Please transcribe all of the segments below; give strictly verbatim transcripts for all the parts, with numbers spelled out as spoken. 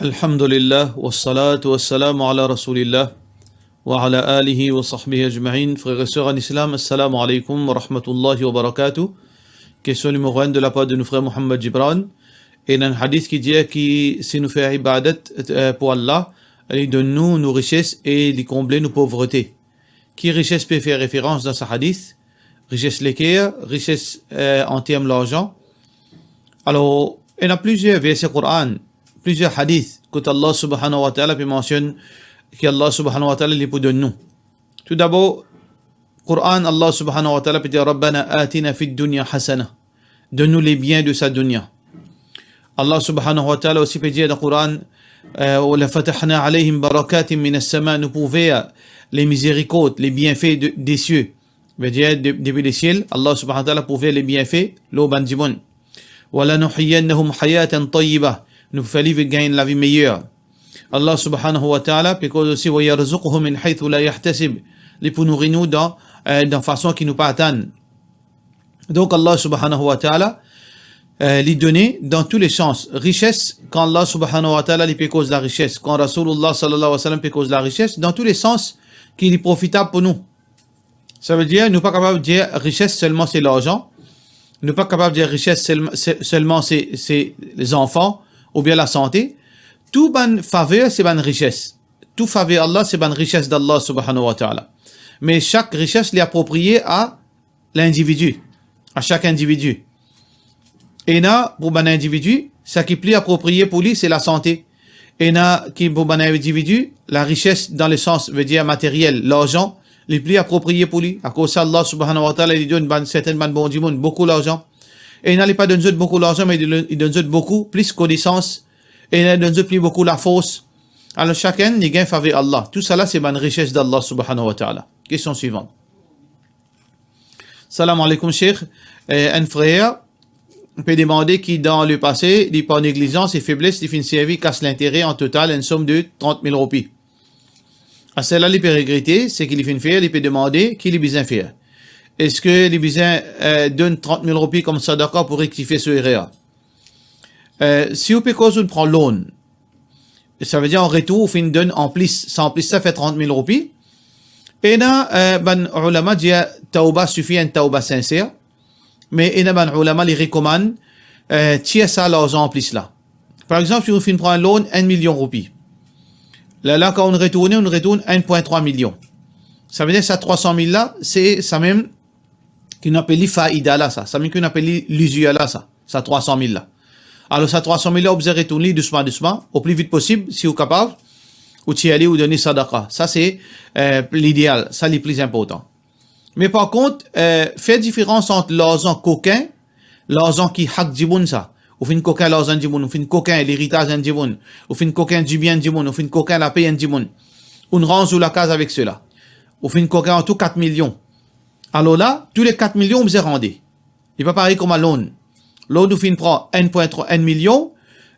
Alhamdulillah, wassalatu wassalamu ala Rasoulillah, wa ala alihi wa sahbihi ajmain. Frer e ser an Islam, assalamu alaykum wa rahmatullahi wa barakatuh. Kestion nimero enn de lapar de nou frer Mohammad Gibran. Ena enn hadis ki dir ki si nou fer ibadat, eh, pou Allah, li donn nou nou rises e li konble nou povrete. Ki rises pe fer referans dan sa hadis? Rises leker, rises, eh, an term larzan? Alor, ena plizier verse Koran, plizier hadis kot Allah Subhanahu wa Ta'ala pe mansionn ki Allah Subhanahu wa Ta'ala li pou donn nou. Toudabor, Koran, Allah Subhanahu wa Ta'ala pe dir, "Rabbana atina fid dunya hasana." Donn nou lebien de sa dunya. Allah Subhanahu wa Ta'ala osi pe dir dan Koran, eh, "Wa la fatahna alayhim barakatin minas sama." Nou pou ouver lemizerikord, lebienfe de, desie. Vedir, de, depi lesiel, Allah Subhanahu wa Ta'ala pou ouver lebienfe lor bann dimoun. "Wa la nuhyiyannahum hayatan tayyiba." Nou pou fer li gagn lavi meyer. Allah Subhanahu wa Ta'ala pe koz osi, "Wa yarzuqhu min haythu la yahtasib." Li pou nouri nou dan, eh, dan fason ki nou pa atann. Donk, Allah Subhanahu wa Ta'ala, eh, li done dan tou le sans. Rises, kan Allah Subhanahu wa Ta'ala li pe koz larises, kan Rasoulullah sallallahu alayhi wa sallam pe koz larises, dan tou le sans ki li profitab pou nou. Savedir, nou pa kapav dir rises selman se larzan. Nou pa kapav dir rises sel-, se-, selman se, se zanfan oubien lasante. Tou bann faver se bann rises. Tou faver Allah se bann rises d'Allah Subhanahu wa Ta'ala. Me sak rises li apropriye a lindividi, a sak individi. Ena pou bann individi, sa ki pli apropriye pou li, se lasante. Ena ki pou bann individi, larises dan le sans, vedir materiel, larzan, li pli apropriye pou li. Akoz sa, Allah Subhanahu wa Ta'ala, li donn bann, sertin bann bon dimoun boukou larzan. Ena li pa donn zot boukou larzan, me li donn, li donn zot boukou plis konesans. Ena li donn zot pli boukou lafors. Alor, sakenn, li gagn faver Allah. Tousala, se bann rises d'Allah Subhanahu wa Ta'ala. Kestion swivan. Salam aleykoum, Sheikh. Eh, enn frer pe demande ki dan lepase, li par neglizans e febles, li finn servi kas lintere an total enn som de trant mil roupi. Aster la li pe regrete seki li finn fer, li pe demande ki li bizin fer. Eski li bizin, eh, donn trant mil roupi kom sadaka pou rektifie so erer? Eh, si ou pe koz ou pran loan, savedir an retour ou finn donn anplis, sa anplis sa fer trant mil roupi. Ena, eh, bann oulama dir tawba sifi, enn tawba sinser. Me ena bann oulama li rekomann, eh, tir sa larzan anplis la. Par exanp, si ou finn pran loan enn milion roupi. Lerla kan ou retourne, ou retourn enn pwin trwa milion. Savedir sa trwa san mil la, se samem ki nou apel li faida la sa, samem ki nou apel li lizir la sa, sa trwa san mil la. Alor sa trwa san mil la, ou bizin retourn li dousman, dousman, o pli vit posib, si ou kapav, ou tir li, ou donn li sadaka. Sa se, eh, lideal, sa li pli inportan. Me par kont, eh, fer diferans ant larzan kokin, larzan ki hak dimoun sa. Ou finn kokin larzan dimoun, ou finn kokin leritaz enn dimoun, ou finn kokin dibien dimoun, ou finn kokin lape enn dimoun. Ou ranz ou lakaz avek sela. Ou finn kokin antou kat milion. Alor la, tou le kat milion ou bizin rande. Li pa parey kouma loan. Loan ou finn pran enn pwin trwa, enn milion,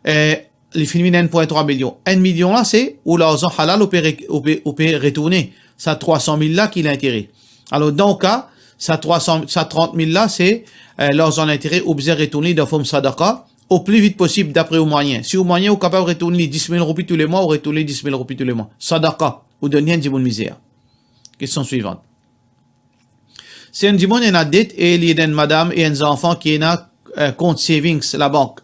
eh, li finn vinn enn pwin trwa milion. Enn milion la, se ou larzan halal, ou pe re-, ou pe, ou pe retourne. Sa trwa san mil la ki lintere. Alor, dan ou ka, sa trwa san, sa trant mil la, se, eh, larzan lintere, ou bizin retourn li dan form sadaka, o pli vit posib, dapre ou mwayin. Si ou mwayin, ou kapav retourn li dis mil roupi tou le mwa, ou retourn li dis mil roupi tou le mwa. Sadaka, ou donn li enn dimoun mizer. Kestion swivan. Si enn dimoun ena det e li ena enn madam e enn zanfan ki ena, eh, kont savings labank,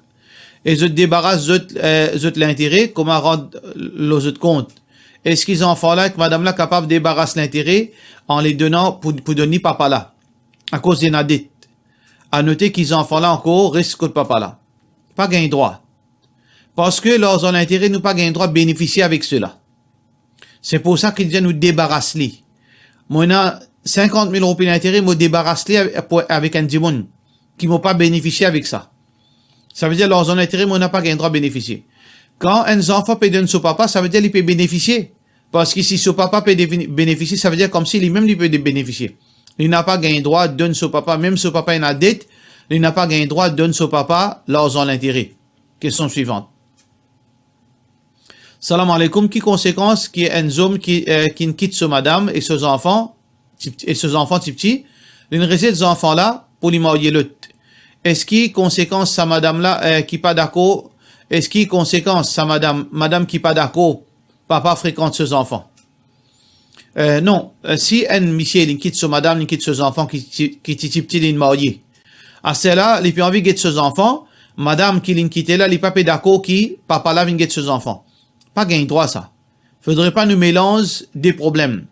e zot debaras zot, eh, zot lintere, kouma rant lor zot kont, eski zanfan la ek madam la kapav debaras lintere an li donan pou, pou donn li papa la, akoz li ena det? Anote ki zanfan la ankor res kot papa la. Pa gagn drwa. Parski larzan lintere, nou pa gagn drwa benefisie avek sela. Se pou sa ki dir nou debaras li. Mo ena sinkant mil roupi lintere, mo debaras li ave-, pou, avek enn dimoun ki mo pa benefisie avek sa. Savedir larzan lintere, mo ena pa gagn drwa benefisie. Kan enn zanfan pe donn so papa, savedir li pe benefisie. Parski si so papa pe devini-, benefisie, savedir komsi limem li pe de-, benefisie. Li napa gagn drwa donn so papa, mem so papa ena det, li napa gagn drwa donn so papa larzan lintere. Kestion swivan. Salam aleykoum, ki konsekans ki enn zom ki, eh, ki'nn kit so madam e so zanfan, ti, e so zanfan tipti, li'nn rezet zanfan la pou li marye lot? Eski konsekans sa madam la, eh, ki pa dakor, Eski konsekans sa madam, madam ki pa dakor papa frekant so zanfan? Eh, non, eh, si enn misie, li kit so madam, li kit so zanfan ki ti, ki ti, ti pti, li marye. Aster la, li pe anvi get so zanfan, madam ki li kite la, li pa pe dakor ki papa la vinn get so zanfan. Pa gagn drwa sa. Fodre pa nou melanz de problem.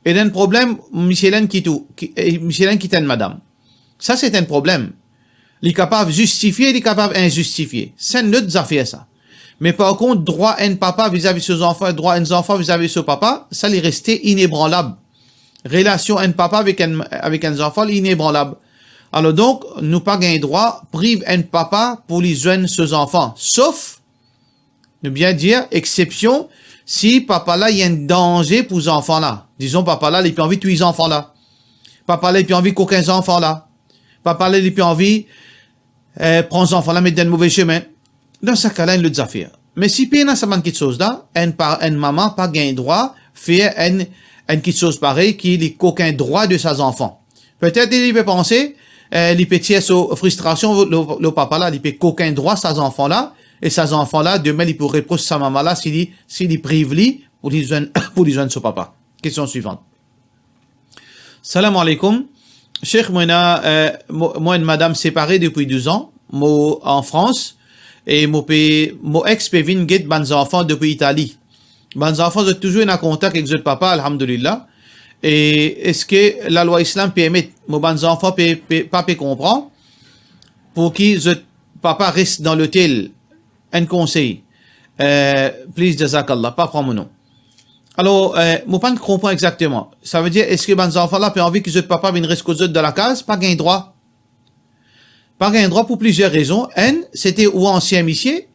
E dan problem, misie la inn kit ou, ki, eh, misie la inn kit enn madam. Sa se enn problem. Li kapav zistifie, li kapav inzistifie. Se enn lot zafer sa. Me par kont, drwa enn papa vizavi so zanfan, drwa enn zanfan vizavi so papa, sa li reste inebranlab. Relasion enn papa avek enn, avek enn zanfan, li inebranlab. Alor donk, nou pa gagn drwa priv enn papa pou li zwenn so zanfan. Sof, nou bien dir, eksepsion, si papa la, li enn danze pou zanfan la. Dizon, papa la, li pe anvi touy zanfan la. Papa la, li pe anvi kokin zanfan la. Papa la, li pe anvi, eh, pran zanfan la, met dan enn move semin. Dan sa ka la, enn lot zafer. Me si pena sa bann kiksoz la, enn pa, enn mama pa gagn drwa fer enn, enn kiksoz parey ki li kokin drwa de sa zanfan. Petet li pe panse, eh, li pe tir so fristrasion lor, lor papa la, li pe kokin drwa sa zanfan la, e sa zanfan la, demin li pou repros sa mama la si li, si li priv li pou li zwenn, pou li zwenn so papa. Kestion swivan. Salam aleykoum. Sheikh, mo ena, eh, mo, mo enn madam separe depi douz an, mo an Frans, e mo pe, mo ex pe vinn get bann zanfan depi Itali. Bann zanfan, zot touzour ena kontak ek zot papa, alhamdulillah. E eski lalwa Islam permet mo bann zanfan pe, pe, pa pe konpran pou ki zot papa res dan lotel? Enn konsey. Eh, please, jazakallah, pa pran mo non. Alor, eh, mo pa konpran exakteman. Savedir, eski bann zanfan la pe anvi ki zot papa vinn res kot zot dan lakaz? Pa gagn drwa. Pa gagn drwa pou plizier rezon. Enn, se te ou ansien misie.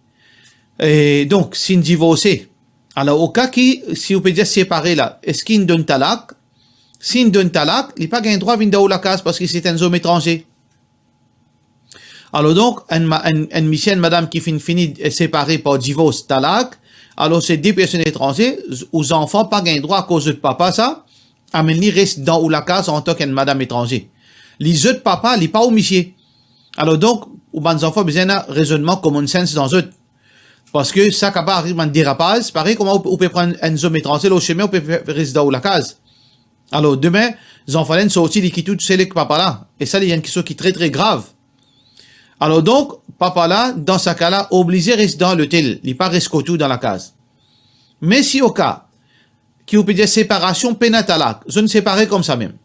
E donk, si inn divorse, alor, o ka ki, si ou pe dir separe la, eski inn donn talak? Si inn donn talak, li pa gagn drwa vinn dan ou lakaz parski se enn zom etranze. Alor donk, enn ma-, enn, enn misie, enn madam ki finn fini, eh, separe par divors, talak, alor se de personn etranze, z-, ou zanfan pa gagn drwa akoz zot papa sa, amenn li res dan ou lakaz antan ki enn madam etranze. Li zot papa, li pa ou misie. Alor donk, ou bann zanfan bizin ena rezonnman, common sense dan zot. Parski sa kapav ariv bann derapaz, parey kouma ou, ou pe pran enn zom etranze lor semin, ou pe fer res dan ou lakaz. Alor, demin, zanfan la inn sorti, li kit ou tousel ek papa la. E sa, li enn kiksoz ki tre, tre grav. Alor donk, papa la, dan sa ka la, oblize res dan lotel, li pa res kot ou dan lakaz. Me si o ka ki ou pe dir separasion, pena talak, zot inn separe koumsa mem.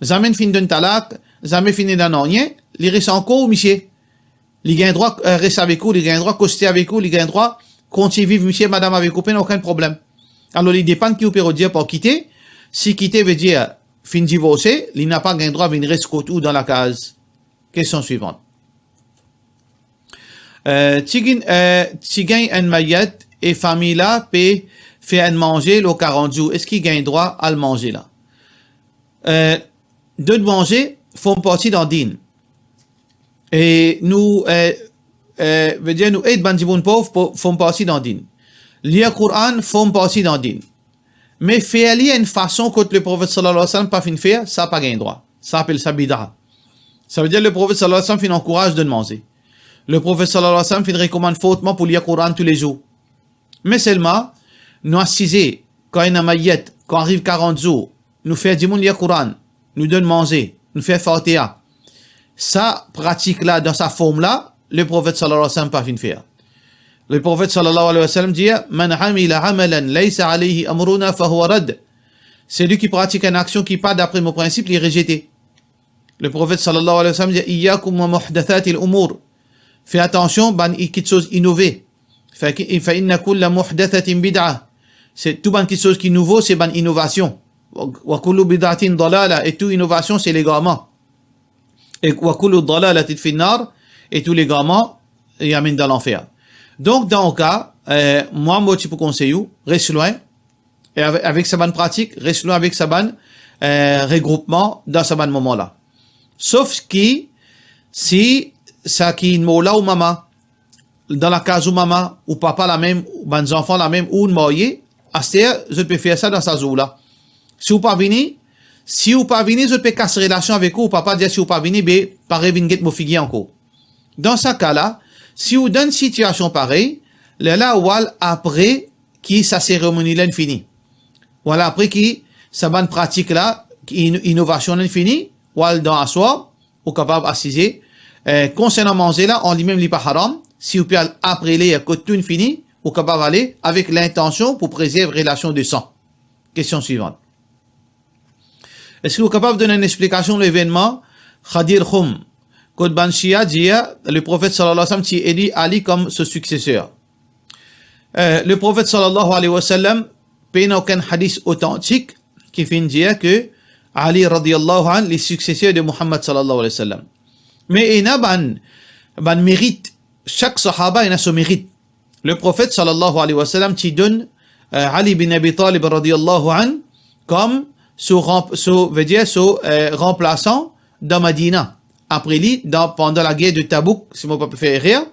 Zame inn finn donn talak, zame finn ena nanye, li res ankor ou misie. Li gagn drwa, eh, res avek ou, li gagn drwa koste avek ou, li gagn drwa kontign viv misie, madam avek ou, pena okenn problem. Alor, li depann ki ou pe rod dir par kite. Si kite vedir finn divorse, li napa gagn drwa vinn res kot ou dan lakaz. Kestion swivan. Eh, ti gagn, eh, ti gagn enn mayet e fami la pe fer enn manze lor karant zour, eski gagn drwa al manze la? Eh, donn manze form parti dan din. E nou, eh, eh, vedir nou ed bann dimoun pov po-, form parti dan din. Lir Koran form parti dan din. Me fer li enn fason kot Leprofet sallallahu alayhi wa sallam pa finn fer, sa pa gagn drwa. Sa apel sa bida. Savedir Leprofet sallallahu alayhi wa sallam finn ankouraz donn manze. Leprofet sallallahu alayhi wa sallam finn rekomann fortman pou lir Koran toulezour. Me selman, nou asize, kan ena mayet, kan ariv karant zour, nou fer dimoun lir Koran, nou donn manze, nou fer Fatiha. Sa pratik la, dan sa form la, Leprofet sallallahu alayhi wa sallam pa finn fer. Leprofet sallallahu alayhi wa sallam dir, "Man amila amalan laysa alayhi amruna fahuwa radd." Selwi ki pratik enn aksion ki pa dapre mo prinsip, li rezete. Leprofet sallallahu alayhi wa sallam dir, "Iyyakum wa muhdathatil umur." Fer atansion bann i-, kiksoz inove. Fa ki-, fa inna kulla muhdathatin bid'ah. Se tou bann kiksoz ki nouvo, se bann inovasion. Wa, wa kullu bid'atin dalala, e tou inovasion se legarman. E wa kullu dalalatin fin nar, e tou legarman li amenn dan lanfer. Donk, dan ou ka, eh, mwa, mo ti pou konsey ou, res lwin, e ave-, avek sa bann pratik, res lwin avek sa bann, eh, regroupman dan sa bann moman la. Sof ki, si sa ki inn mor la ou mama, dan lakaz ou mama, ou papa lamem, ou bann zanfan lamem, ou inn marye, aster, zot pe fer sa dan sa zour la. Si ou pa vini, si ou pa vini, zot pe kas relasion avek ou, ou papa dir, "Si ou pa vini, be, pa revinn get mo figir ankor." Dan sa ka la, Si ou dan enn sitiasion parey, lerla ou al apre ki sa seremoni la inn fini. Ou al apre ki sa bann pratik la, ki ino-, inovasion la inn fini, ou al dan aswar, ou kapav asize. Eh, konsernan manze la, an limem li pa haram. Si ou pe al apre ler kot tou inn fini, ou kapav ale avek lintansion pou prezerv relasion de san. Kestion swivant. Eski ou kapav donn enn explikasion lor evennman Ghadir Khoum, kot bann Shia dir Leprofet sallallahu alayhi wa sallam ti eli Ali kom so sikseser? Eh, Leprofet sallallahu alayhi wa sallam, pena okenn hadis otantik ki finn dir ke Ali radiyallahu anhu li sikseser de Muhammad sallallahu alayhi wa sallam. Me ena bann, bann merit, sak sahaba ena so merit. Leprofet sallallahu alayhi wa sallam ti donn, eh, Ali bin Abi Talib radiyallahu anhu kom so ranp-, so, vedir so, eh, ranplasan dan Madina. Apre li, dan, pandan lager de Tabouk, si mo pa pe fer erer,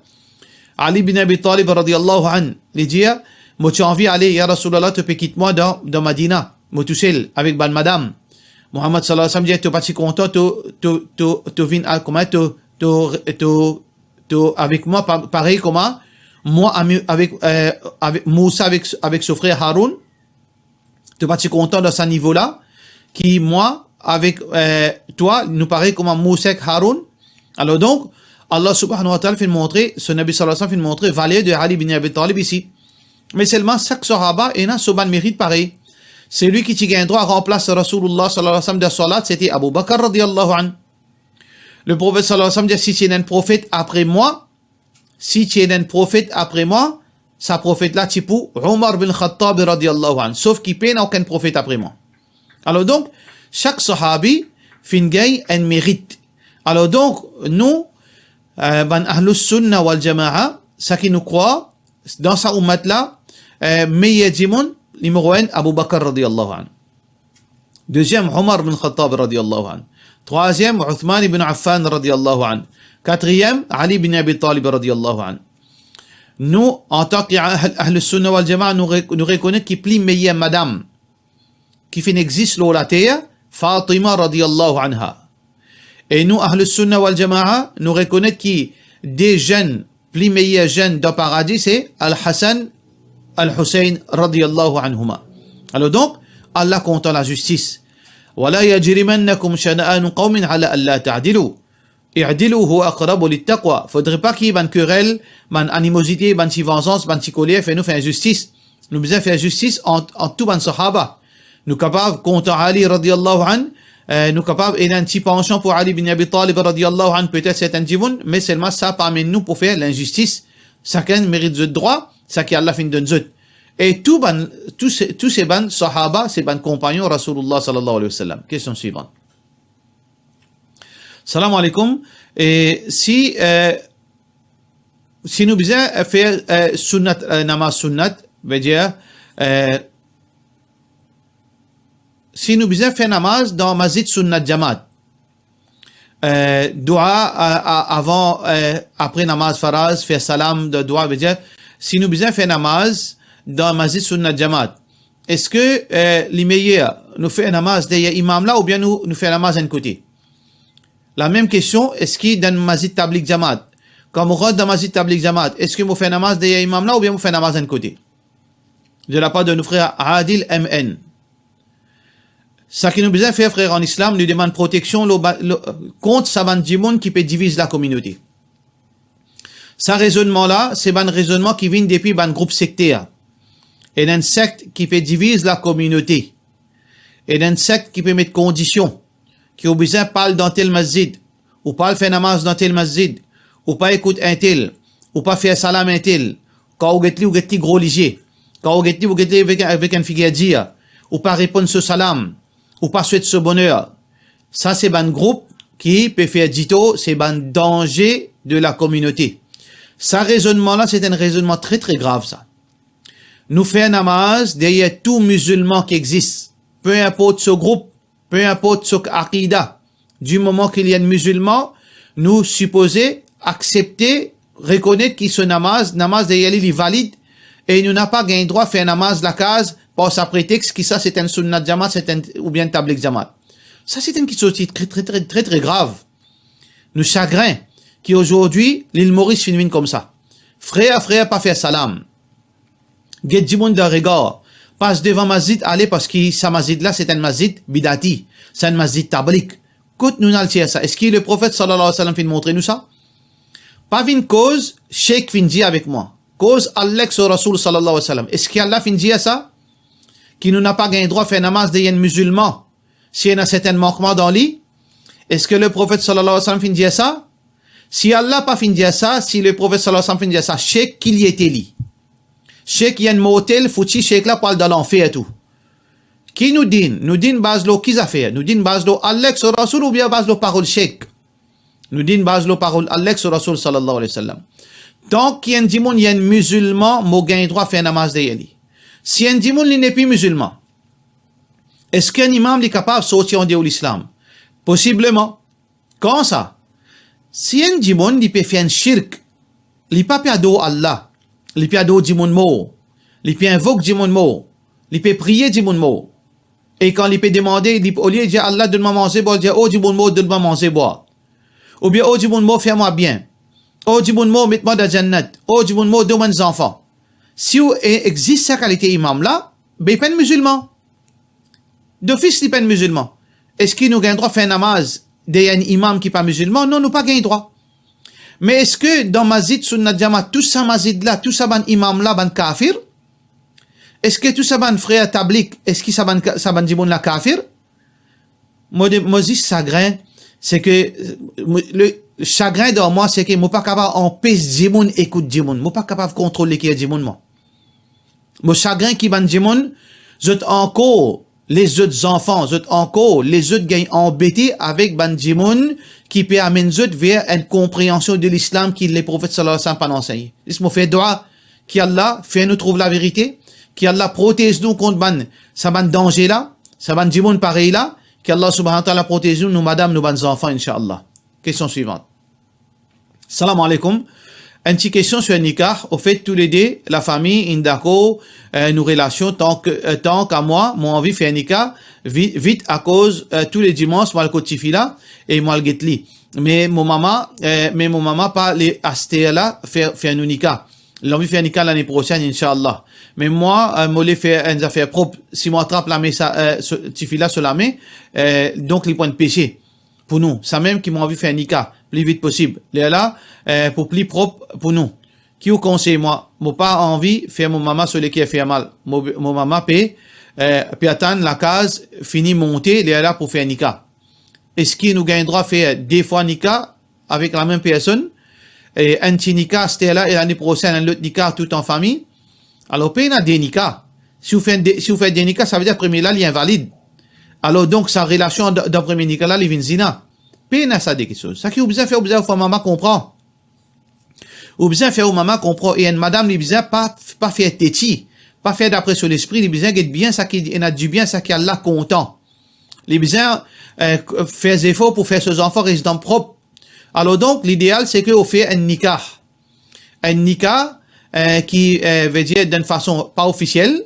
Ali bin Abi Talib radiyallahu anhu, li dir, "Mo ti anvi ale, ya Rasoulullah, to pe kit mwa dan, dan Madina, mo tousel avek bann madam." Muhammad sallallahu alayhi wa sallam dir, "To pa ti kontan to, to, to, to vinn al kouma to, to, to, to avek mwa pa-, parey kouma mwa ami-, avek, eh, avek Mousa avek, avek so frer Haroun? To pa ti kontan dan sa nivo la, ki mwa avek, eh, twa, nou parey kouma Mousa ek Haroun?" Alor donk, Allah subhanahu wa ta'ala finn montre, so Nabi sallallahu alayhi wa sallam finn montre valer de Ali bin Abi Talib isi. Me selman sak sahaba ena so bann merit parey. Selwi ki ti gagn drwa ranplas Rasoulullah sallallahu alayhi wa sallam dan salat, sete Abu Bakr radiyallahu anhu. Leprofet sallallahu alayhi wa sallam dir, "Si ti ena enn profet apre mwa, si ti ena enn profet apre mwa, sa profet la ti pou Omar bin Khattab radiyallahu anhu, sof ki pena okenn profet apre mwa." Alor donk, sak sahabi finn gagn enn merit. Alor donk, nou, eh, bann Ahlus Sunna wal Jamaa, sa ki nou krwar, dan sa oumat la, eh, meyer dimoun, nimero enn, Abu Bakr radiyallahu anhu. Deziem, Omar bin Khattab radiyallahu anhu. Trwaziem, Othman ibn Affan radiyallahu anhu. Katriem, Ali bin Abi Talib radiyallahu anhu. Nou, antan ki Ahl-, Ahlus Sunna wal Jamaa, nou re-, nou rekonet ki pli meyer madam ki finn exist lor later, Fatima radiyallahu anha. E nou, Ahlus Sunna wal Jamaa, nou rekonet ki de zenn, pli meyer zenn dan paradi, se Al-Hasan, Al-Husayn radiyallahu anhuma. Alor donk, Allah kontan lazistis. "Wa la yajrimannakum shana'anu qawmin ala alla ta'dilu. I'dilu huwa aqrabu littaqwa." Fodre pa ki bann kerel, bann animozite, bann ti vanzans, bann ti koler fer nou fer inzistis. Nou bizin fer zistis ant, ant tou bann sahaba. Nou kapav kontan Ali radiyallahu anhu, eh, nou kapav ena enn ti pansion pou Ali bin Abi Talib radiyallahu anhu, petet sertin dimoun, me selman sa pa amenn nou pou fer linzistis. Sakenn merit zot drwa, sa ki Allah finn donn zot. E tou bann, tou se, tou se bann sahaba, se bann konpagnon Rasoulullah sallallahu alayhi wa sallam. Kestion swivant. Salam aleykoum. E si, eh, si nou bizin, eh, fer, eh, sunnat, eh, namaz sunnat, vedir, eh, si nou bizin fer namaz dan masjid sunnat jamaat, eh, dua, a, a, avan, eh, apre namaz faraz, fer salam, dan dua, vedir, si nou bizin fer namaz dan masjid sunnat jamaat, eski, eh, li meyer nou fer namaz deryer imam la oubien nou, nou fer namaz enn kote? Lamem kestion, eski dan masjid tablig jamaat, kan mo rant dan masjid tablig jamaat, eski mo fer namaz deryer imam la oubien mo fer namaz enn kote? De lapar de nou frer Adil M N. Sa ki nou bizin fer, frer an Islam, nou demann proteksion lo ba-, lo, kont sa bann dimoun ki pe diviz lakominote. Sa rezonnman la, se bann rezonnman ki vinn depi bann group sekter. Ena enn sekt ki pe diviz lakominote. Ena enn sekt ki pe met kondision, ki ou bizin pa al dan tel masjid, ou pa al fer namaz dan tel masjid, ou pa ekout entel, ou pa fer salam entel. Kan ou get li, ou get li gro lizie. Kan ou get li, ou get li avek, avek enn figir dir. Ou pa reponn so salam, ou pa swet so boner. Sa se bann group ki pe fer ditor, se bann danze de lakominote. Sa rezonnman la, se enn rezonnman tre, tre grav sa. Nou fer namaz deryer tou mizilman ki exist, pe inport so group, pe inport so akida. Di moman ki li enn mizilman, nou sipoze aksepte, rekonet ki so namaz, namaz deryer li, li valid, e nou napa gagn drwa fer namaz lakaz par sa pretex ki sa se enn sunnat jamaat, se enn, oubien tablig jamaat. Sa se enn kiksoz ki tre, tre, tre, tre, tre grav. Nou sagrin ki ozordi Lil Moris finn vinn koumsa. Frer, frer, pa fer salam. Get dimoun dan regar. Pas devan masjid, ale, parski sa masjid la, se enn masjid bidati, se enn masjid tablik. Kot nou'nn al tir sa? Eski Leprofet sallallahu alayhi wa sallam finn montre nou sa? Pa vinn koz, Sheikh finn dir avek mwa. Koz al lek so Rasoul sallallahu alayhi wa sallam. Eski Allah finn dir sa? Ki nou napa gagn drwa fer namaz deryer enn mizilman si ena sertin mankman dan li? Eski Leprofet sallallahu alayhi wa sallam finn dir sa? Si Allah pa finn dir sa, si Leprofet sallallahu alayhi wa sallam finn dir sa, Sheikh, ki li ete li? Sheikh, li enn mortel, fouti Sheikh la pou al dan lanfer tou. Ki nou dinn? Nou dinn baz lor ki zafer? Nou dinn baz lor al lek so Rasoul oubien baz lor parol Sheikh? Nou dinn baz lor parol al lek so Rasoul sallallahu alayhi wa sallam. Tan ki enn dimoun, li enn mizilman, mo gagn drwa fer namaz deryer li. Si enn dimoun, li nepli mizilman, eski enn imam, li kapav sorti andeor Lislam? Posibleman. Kouma sa? Si enn dimoun, li pe fer enn shirk, li pa pe ador Allah, li pe ador dimoun mor, li pe invok dimoun mor, li pe priye dimoun mor. E kan li pe demande, li, olie dir Allah, donn mwa manze bwar, dir, o dimoun mor, donn mwa manze bwar. Oubien, o dimoun mor, fer mwa bien. O dimoun mor, met mwa dan Jannat. O dimoun mor, donn mwa enn zanfan. Si ou e-, exist sa kalite imam la, be li pa enn mizilman. Dofis li pa enn mizilman. Eski nou gagn drwa fer namaz deryer enn imam ki pa mizilman? Non, nou pa gagn drwa. Me eski dan masjid Sunnat Jamaat, tou sa masjid la, tou sa bann imam la, bann kafir? Eski tou sa bann frer tablik, eski sa bann ka-, sa bann dimoun la kafir? Mo de-, mo zis sagrin, se ke, euh, mo, le sagrin dan mwa, se ke mo pa kapav anpes dimoun ekout dimoun. Mo pa kapav kontrol leker dimoun, mwa. Mo sagrin ki bann dimoun, zot ankor, lezot zanfan, zot ankor, lezot gagn anbete avek bann dimoun ki pe amenn zot ver enn konpreansion de Lislam ki Leprofet sallallahu alayhi wa sallam pa'nn ansegn. Zis mo fer dwa ki Allah fer nou trouv laverite, ki Allah protez nou kont bann, sa bann danze la, sa bann dimoun parey la, ki Allah subhanahu wa ta'ala protez nou, nou madam, nou bann zanfan, inshallah. Kestion swivan. Salam aleykoum. Enn ti kestion sir nikah. Ofet, toulede lafami inn dakor, eh, nou relasion, tank, eh, tank a mwa, mo anvi fer nikah vi-, vit, akoz, eh, tou le dimans mo al kot tifi la e mo al get li. Me mo mama, eh, me mo mama pa le aster la fer, fer nou nikah. Li anvi fer nikah lane prosenn, inshallah. Me mwa, eh, mo le fer enn zafer prop. Si mo atrap lame sa, eh, so, tifi la so lame, eh, donk li pou enn pese pou nou, samem ki mo anvi fer nikah pli vit posib. Lerla, eh, pou pli prop pou nou. Ki ou konsey mwa? Mo pa anvi fer mo mama so leker fer mal. Mo, mo mama pe, eh, pe atann lakaz fini monte, lerla pou fer nikah. Eski nou gagn drwa fer de fwa nikah avek lamem personn? E enn ti nikah aster la e lane prosenn enn lot nikah tou an fami? Alor, pena de nikah. Si ou fer de, si ou fer de nikah, savedir premie la, li invalid. Alor, donk, sa relasion dan, dan premie nikah la, li vinn zina. Pena sa de kiksoz. Sa ki ou bizin fer, ou bizin fer ou mama konpran. Ou bizin fer ou mama konpran. E enn madam, li bizin pa, pa fer teti, pa fer dapre so lespri, li bizin get bien sa ki ena dibien, sa ki Allah kontan. Li bizin, eh, fer zefor pou fer so zanfan res dan prop. Alor donk, lideal, se ke ou fer enn nikah. Enn nikah, eh, ki, eh, ve dir, dan enn fason pa ofisiel,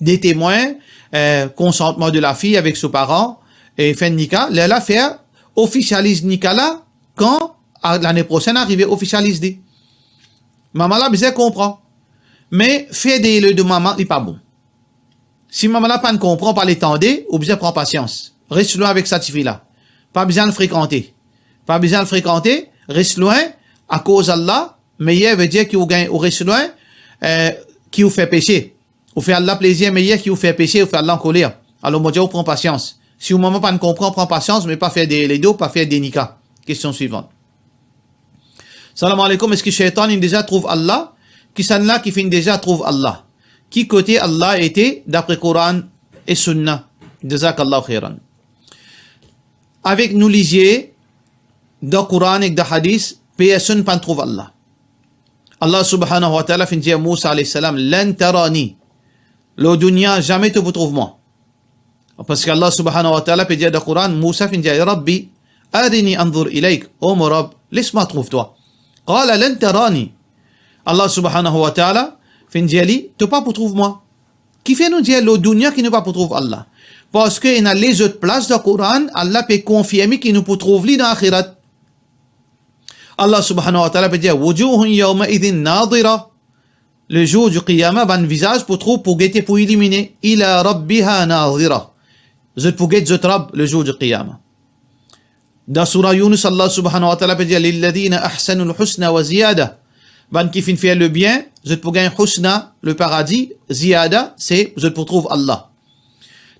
de temwin, eh, konsantman de lafi avek so paran, e fer enn nikah, lerla fer ofisializ nikah la, kan, a, lane prosenn arive, ofisializ li. Mama la bizin konpran. Me fer deryer ledo mama, li pa bon. Si mama la pa'nn konpran, pa le tande, ou bizin pran pasians. Res lwin avek sa tifi la. Pa bizin al frekante. Pa bizin al frekante, res lwin, akoz Allah, meyer ve dir ki ou gagn, ou res lwin, eh, ki ou fer pese. Ou fer Allah plezir meyer ki ou fer pese, ou fer Allah ankoler. Alor, mo dir ou pran pasians. Si ou mama pa'nn konpran, pran pasians, me pa fer deryer ledo, pa fer de nikah. Kestion swivan. Salam aleykoum, eski sheytan inn deza trouv Allah? Kisannla ki finn deza trouv Allah? Ki kote Allah ete dapre Koran e Sunna? Jazakallahu khairan. Avek nou lizie dan Koran ek dan hadis, personn pa'nn trouv Allah. Allah subhanahu wa ta'ala finn dir Mousa alayhis salam, "Lan tarani." Lor dunya, zame to pou trouv mwa. Parski Allah subhanahu wa ta'ala pe dir dan Koran, Mousa finn dir, "Ya Rabbi, arini anzur ilayk." O mo Rab, les mwa trouv twa. Qala, "Lan tarani." Allah subhanahu wa ta'ala finn dir li, "To pa pou trouv mwa." Kifer nou dir lor dunya ki nou pa pou trouv Allah? Parski ena lezot plas dan Koran, Allah pe konfirme ki nou pou trouv li dan axirat. Allah subhanahu wa ta'ala pe dir, "Wujuhun yawma idhin nadira." Le jour du qiyama, bann vizaz pou trouv, pou gete, pou ilimine. "Ila rabbiha nadira." Zot pou get zot Rabb le jour du qiyama. Dan soura Yunus, Allah subhanahu wa ta'ala pe dir, "Lilladhina ahsanul husna wa ziyada." Bann ki finn fer lebien, zot pou gagn husna, le paradi, ziyada, se zot pou trouv Allah.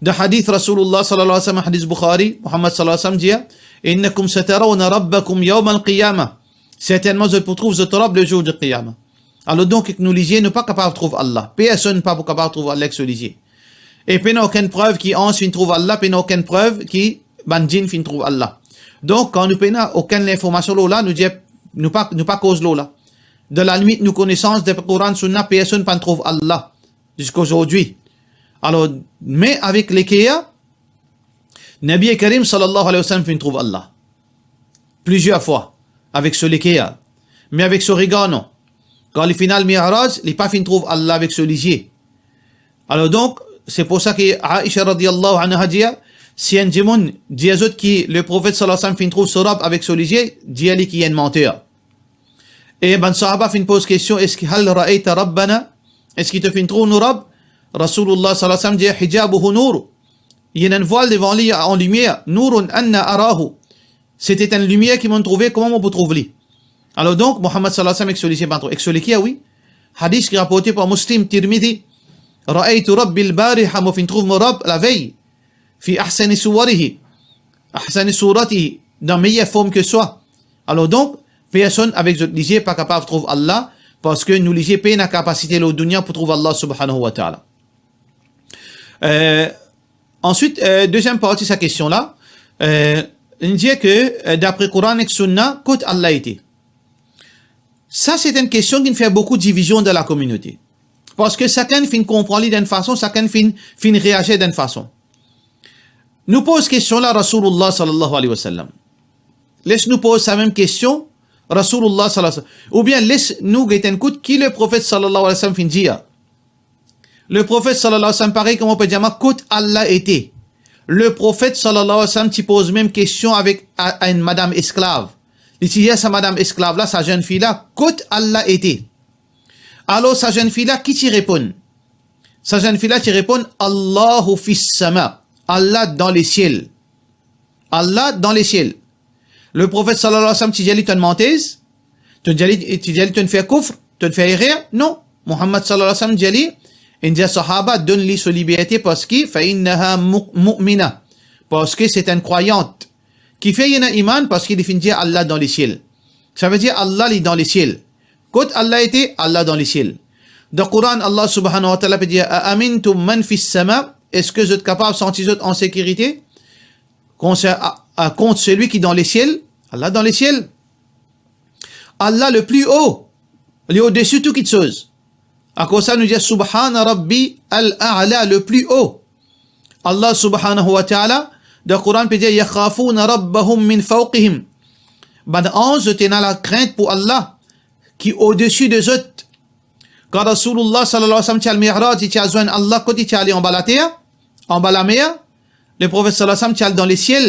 Dan hadith Rasulullah sallallahu alayhi wa sallam, hadith Bukhari, Muhammad sallallahu alayhi wa sallam dir, "Innakum satarawna rabbakum yawmal qiyamah." Sertennman, zot pou trouv zot Rabb le jour du qiyama. Alor donk, ek nou lizie, nou pa kapav trouv Allah. Personn pa pou kapav trouv Allah ek so lizie. E pena okenn prev ki anz finn trouv Allah, pena okenn prev ki bann djinn finn trouv Allah. Donk, kan nou pena okenn linformasion lor la, nou dir, nou pa, nou pa koz lor la. Dan lalimit nou konesans, dapre Koran, Sunna, personn pa trouv Allah ziska zordi. Alor, me avek leker, Nabi Karim sallallahu alayhi wa sallam finn trouv Allah plizier fwa avek so leker, me avek so regar non. Kan li finn al Mi'raj, li pa finn trouv Allah avek so lizie. Alor donk, se pou sa ki Aisha radiyallahu anha dir, si enn dimoun dir zot ki le Profet sallallahu alayhi wa sallam finn trouv so Rabb avek so lizie, dir li ki enn manter. E bann sahaba finn poz kestion, eski hal ra'ayta rabbana? Eski to finn trouv nou Rabb? Rasulullah sallallahu alayhi wa sallam dir, hijabuhu nur. Li ena enn vwal devan li an limier, nurun anna arahu. Se ti enn limier ki mo'nn trouve, kouma mo pou trouv li? Alor donk, Muhammad sallallahu alayhi wa sallam ek so lizie pa trouv, ek so leker, wi. Hadith ki raporte par Muslim, Tirmidhi, "Ra'aytu Rabbi al-bariha", mo finn trouv mo Rabb lavey, "fi ahsani suwarihi", "ahsani suratihi", dan meyer form ki swa. Alor donk, personn avek zot lizie pa kapav trouv Allah, parski nou lizie pena kapasite lor dunya pou trouv Allah subhanahu wa ta'ala. Euh, answit, euh, deziem parti sa kestion la, euh, li dir ke, euh, dapre Koran ek Sunna, kot Allah ete? Sa se enn kestion ki fer boukou divizion dan lakominote. Parski sakenn finn konpran li dan enn fason, sakenn finn, finn reazir dan enn fason. Nou poz kestion la Rasulullah sallallahu alayhi wa sallam. Les nou poz sa mem kestion Rasulullah sallallahu alayhi wa sallam. Oubien les nou get enn kout ki le Profet sallallahu alayhi wa sallam finn dir. Le Profet sallallahu alayhi wa sallam, parey kouma pe dir mwa, kot Allah ete? Le Profet sallallahu alayhi wa sallam ti poz mem kestion avek a, a enn madam esklav. Li ti dir sa madam esklav la, sa zenn fi la, kot Allah ete? Alor sa zenn fi la, ki ti reponn? Sa zenn fi la ti reponn, "Allahu fis sama." Allah dan lesiel. Allah dan lesiel. Le Profet sallallahu alayhi wa sallam ti dir li, "To'nn mantez?" To'nn dir li, ti dir li, "To'nn fer koufr? To'nn fer erer?" Non. Muhammad sallallahu alayhi wa sallam dir li, inn dir sahaba, donn li so liberte parski, "Fa innaha mu-, mu'mina." Parski se enn krwayant. Kifer li ena iman? Parski li finn dir Allah dan lesiel. Savedir Allah li dan lesiel. Kot Allah ete? Allah dan lesiel. Dan Koran, Allah subhanahu wa ta'ala pe dir, "A amintum man fis sama?" Eski zot kapav santi zot an sekirite kont, a, a, kont selwi ki dan lesiel? Allah dan lesiel. Allah le pli o, li odesi tou kitsoz. Akoz sa nou dir, "Subhana Rabbi al-A'la", le pli o. Allah subhanahu wa ta'ala, dan Koran pe dir, "Yakhafuna rabbahum min fawqihim." Bann anz, zot ena lakrint pou Allah, ki odesi de zot. Kan Rasulullah sallallahu alayhi wa sallam ti al Mi'raj, li ti al zwenn Allah, kot li ti ale? Anba later, anba lamer. Le Profet sallallahu alayhi wa sallam ti al dan lesiel.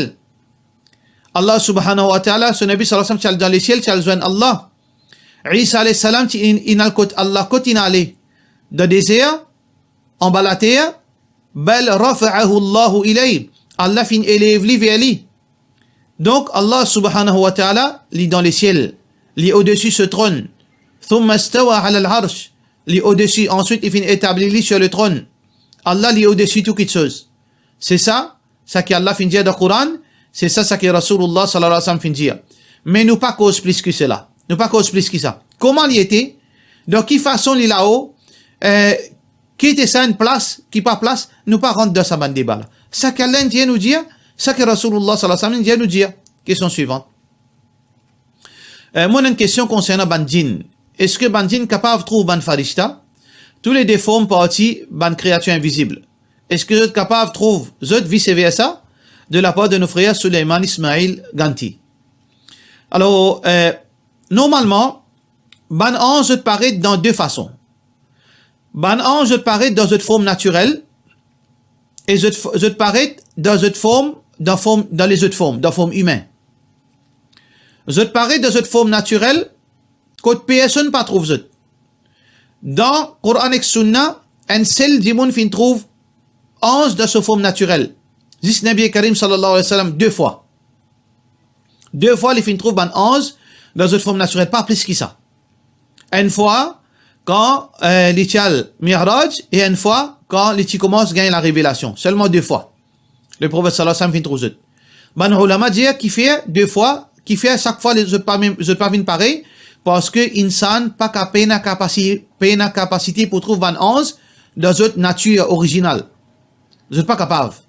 Allah subhanahu wa ta'ala, so Nabi sallallahu alayhi wa sallam ti al dan lesiel, ti al zwenn Allah. Isa alayhi salam ti inn, inn al kot Allah, kot inn ale? Dan dezer, anba later. "Bal rafa'ahu Allahu ilayh." Allah finn elev li ver li. Donk Allah subhanahu wa ta'ala, li dan lesiel, li odesi so tronn. "Thumma stawa ala al-arsh." Li odesi, answit li finn etabli li sir le tronn. Allah li odesi tou kitsoz. Se sa, sa ki Allah finn dir dan Koran, se sa, sa ki Rasulullah sallallahu alayhi wa sallam finn dir. Me nou pa koz plis ki sela. Nou pa koz plis ki sa. Kouma li ete? Dan ki fason li lao? Eh, ki ete sa enn plas, ki pa plas? Nou pa rant dan sa bann deba la. Sa ki Allah inn dir nou dir, sa ki Rasulullah sallallahu alayhi wa sallam inn dir nou dir. Kestion swivan. Eh, mo ena enn kestion konsernan bann djinn. Eski bann djinn kapav trouv bann farishta? Toule de form parti bann kreatir invizib. Eski zot kapav trouv zot, vice versa, de lapar de nou frer Sulaiman Ismail Ganti? Alor, eh, normalman, bann anz zot paret dan de fason. Bann anz zot paret dan zot form natirel, e zot, zot paret dan zot form, dan form, dan lezot form, dan form imin. Zot paret dan zot form natirel, kot personn pa trouv zot. Dan Koran ek Sunna, enn sel dimoun finn trouv anz dan so form natirel, zis Nabi Karim sallallahu alayhi wa sallam de fwa. De fwa li finn trouv bann anz dan zot form natirel, pa plis ki sa. Enn fwa, kan, eh, li ti al Mi'raj, e enn fwa, kan li ti koumans gagn larevelasion. Selman de fwa. Leprofet sallallahu alayhi wa sallam finn trouv zot. Bann oulama dir, kifer de fwa, kifer sak fwa zot pa mem, zot pa vinn parey, parski insan pa ka, pena kapasi-, pena kapasite pou trouv bann anz dan zot natir orizinal. Zot pa kapav.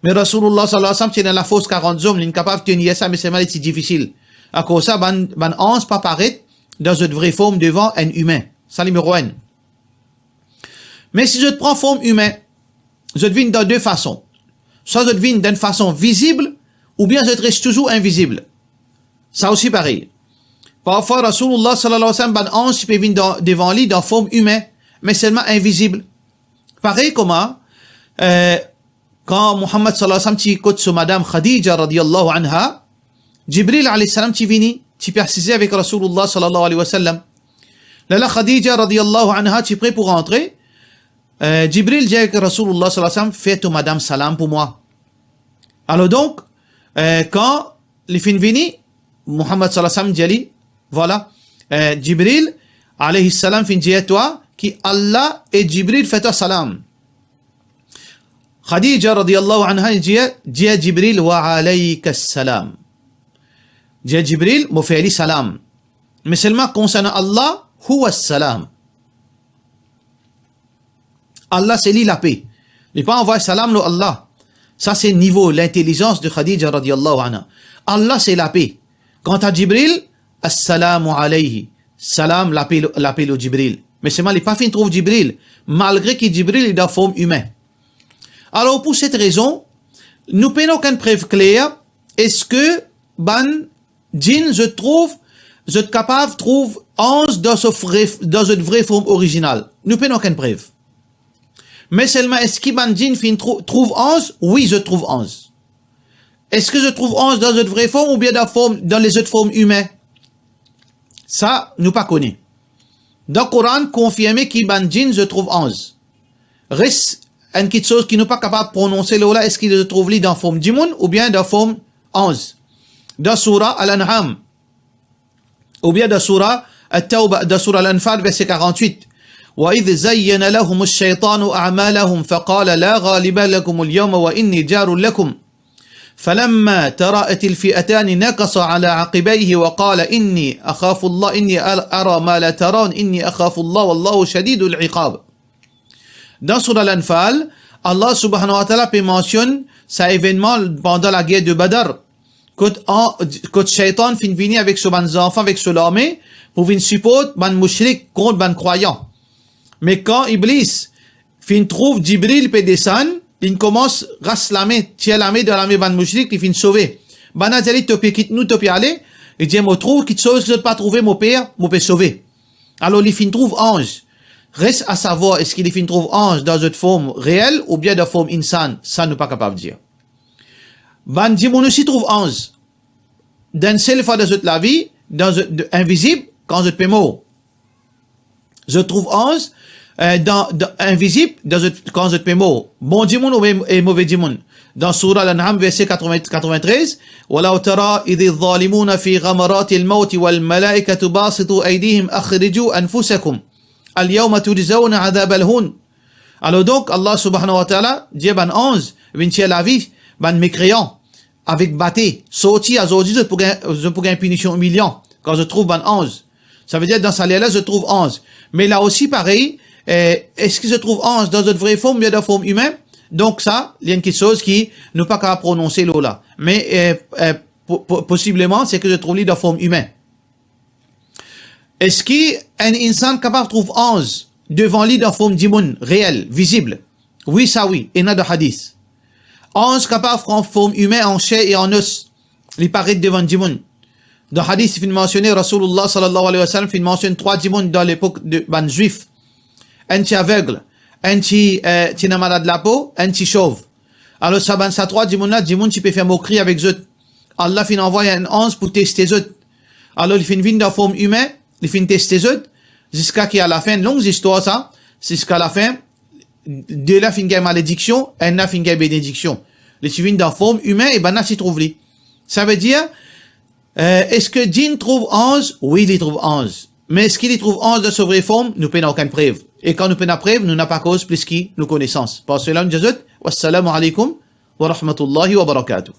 Me Rasoulullah sallallahu alayhi wa sallam ti ena lafors karant zom, linn kapav tenir sa, me selman li ti difisil. Akoz sa, bann, bann anz pa paret dan zot vre form devan enn imin. Sa nimero enn. Me si zot pran form imin, zot vinn dan de fason. Swa zot vinn dan enn fason vizib, oubien zot res touzour invizib. Sa osi parey. Parfwa, Rasoulullah sallallahu alayhi wa sallam, bann anz ti pe vinn dan, devan li dan form imin, me selman invizib. Parey kouma, eh, kan Muhammad sallallahu alayhi wa sallam ti kot so madam Khadija radiyallahu anha, Jibril alayhi salam ti vini, ti pe asize avek Rasoulullah sallallahu alayhi wa sallam. Lerla Khadija radiyallahu anha ti pre pou rantre, eh, Jibril dir avek Rasoulullah sallallahu alayhi wa sallam, "Fer to madam salam pou mwa." Alor donk, eh, kan li finn vini, Muhammad sallallahu alayhi wa sallam dir li, vwala, eh, Jibril alayhi salam finn dir twa ki Allah e Jibril fer twa salam. Khadija radiyallahu anha dir, dir Jibril, "Wa alayka salam." Dir Jibril, "Mo fer li salam." Me selman konsernan Allah, "Huwa salam." Allah se li lape. Li pa anvway salam lor Allah. Sa se nivo lintelizans de Khadija radiyallahu anha. Allah se lape. Kanta Jibril, "Assalamu alayhi." Salam, lape, lape lor Jibril. Me selman li pa finn trouv Jibril, malgre ki Jibril li dan form imin. Alor, pou set rezon, nou pena okenn prev kler, eski bann djinn, zot trouv, zot kapav trouv anz dan so vre, dan zot vre form orizinal. Nou pena okenn prev. Me selman, eski bann djinn finn trou-, trouv anz? Wi, zot trouv anz. Eski zot trouv anz dan zot vre form oubien dan form, dan lezot form imin? Sa, nou pa kone. Dan Koran, konfirme ki bann djinn, zot trouv anz. Res enn kiksoz ki nou pa kapav prononse lor la, eski zot trouv li dan form dimoun oubien dan form anz. Dan soura Al-An'am, oubien dan soura At-Tawba, dan soura Al-Anfal, verse karant-wit. "Wa idh zayyana lahumu shaytanu a'malahum faqala la ghaliba lakumul yawma wa inni jarun lakum. Falamma tara'atil fi'atani nakasa ala aqibayhi wa qala inni akhafu Allah, inni ar-, ara ma la tarawna, inni akhafu Allah, wallahu shadidul iqab." Dan soura Al-Anfal, Allah subhanahu wa ta'ala pe mansionn sa evennman pandan lager de Badr, kot an, kot Shaytan finn vini avek so bann zanfan, avek so larme, pou vinn siport bann moushrik kont bann krwayan. Me kan Iblis finn trouv Jibril pe desann, linn koumans ras lame, tir lame dan lame bann moushrik, li finn sove. Bann la dir li, "To pe kit nou, to pe ale?" Li dir, "Mo trouv kiksoz ki zot pa trouve, mo per, mo pe sove." Alor, li finn trouv anz. Res a savwar, eski li finn trouv anz dan zot form reel oubien dan form insan, sa nou pa kapav dir. Bann dimoun osi trouv anz. Dan enn sel fwa dan zot lavi, dan zot, de, invizib, kan zot pe mor. Zot trouv anz, eh, dan, dan, invizib, dan zot, kan zot pe mor. Bon dimoun oubien, e move dimoun. Dan soura Al-An'am, verse katrovin, katrovin-trez, "Walaw tara idh adh-dhalimuna fi ghamaratil mawti wal malaikatu basitu aydihim akhriju anfusakum. Al-yawma tujzawna adhabal hun." Alor donk, Allah subhanahu wa ta'ala dir bann anz, vinn tir lavi bann mekreyan avek bate, sorti azordi, zot pou gagn, zot pou gagn pinision imilian kan zot trouv bann anz. Savedir, dan sa ler la, zot trouv anz. Me la osi parey, eh, eski zot trouv anz dan zot vre form oubien dan form imin? Donk sa, li enn kiksoz ki nou pa kapav prononse lor la. Me, eh, eh, po-, po-, posibleman, se ki zot trouv li dan form imin. Eski enn insan kapav trouv anz devan li dan form dimoun, reel, vizib? Wi, sa wi, ena dan hadis. Anz kapav pran form imin an ser e an os, li paret devan dimoun. Dan hadis, finn mansione, Rasoulullah sallallahu alayhi wa sallam finn mansionn trwa dimoun dan lepok de bann Zwif. Enn ti aveg, enn ti, eh, ti ena malad lapo, enn ti sov. Alor, sa bann, sa trwa dimoun la, dimoun ti pe fer mokri avek zot. Allah finn anvway enn anz pou teste zot. Alor, li finn vinn dan form imin, li finn teste zot, ziska ki alafin, long zistwar sa, ziska lafin, de la finn gagn malediksion, enn la finn gagn benediksion. Li ti vinn dan form imin e bann la ti trouv li. Savedir, eh, eski djinn trouv anz? Wi, li trouv anz. Me eski li trouv anz dan so vre form? Nou pena okenn prev. E kan nou pena prev, nou napa koz plis ki nou konesans. Par sela, nou dir zot, wassalamu alaikum wa rahmatullahi wa barakatuh.